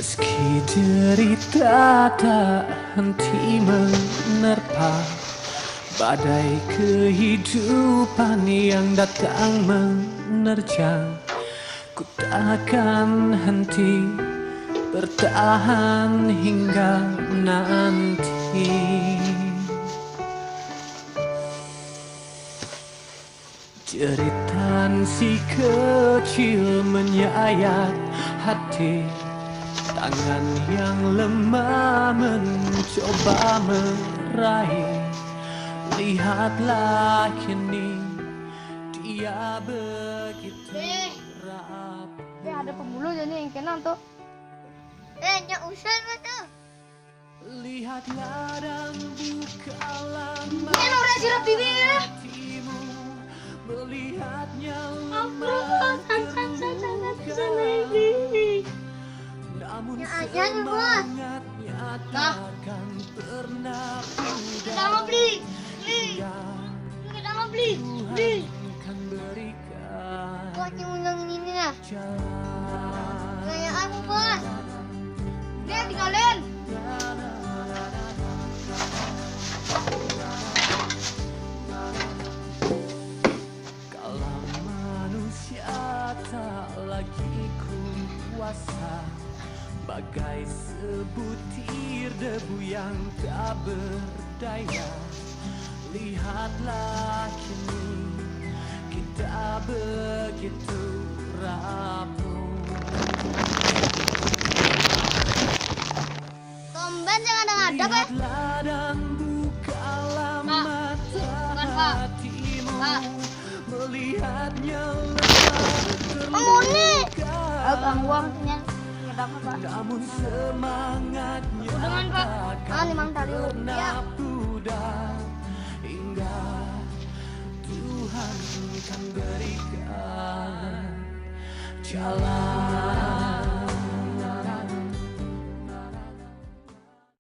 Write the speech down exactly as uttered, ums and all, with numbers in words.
Meski derita tak henti menerpa, badai kehidupan yang datang menerjang, ku takkan henti bertahan hingga nanti. Jeritan si kecil menyayat hati, tangan yang lemah mencoba meraih. Lihatlah kini, dia begitu rapuh. Eh, ada pemulung jadi yang kena tuh. Eh, nyak usah mah tuh. Lihatlah dan bukalah Ini orang sirap bibi ya. Hatimu, melihatnya Ampun, sansan sansan sansan lagi. Namun Ya, aja nih, Bos. Semangatnya Nah. Takkan pernah Kita mau beli, beli. Yang Kita mau beli, beli. Tuhan kan berikan Bos, yang undang ini nih. Jalan Kayak aku, Bos. Dia tinggalin. Kalau manusia tak lagi kuasa, bagai sebutir debu yang tak berdaya. Lihatlah kini, kita begitu rapuh. Tumben jangan ada ngadep ya. Lihatlah dan bukalah Pak, mata bukan, Pak. Hatimu, Pak. Melihatnya Muni. Oh, gangguan punya ngadep apa? Namun semangatnya Udangan, Pak. Takkan Ah, limang tali pernah rupiah. pudar Hingga Tuhan kan berikan Jalan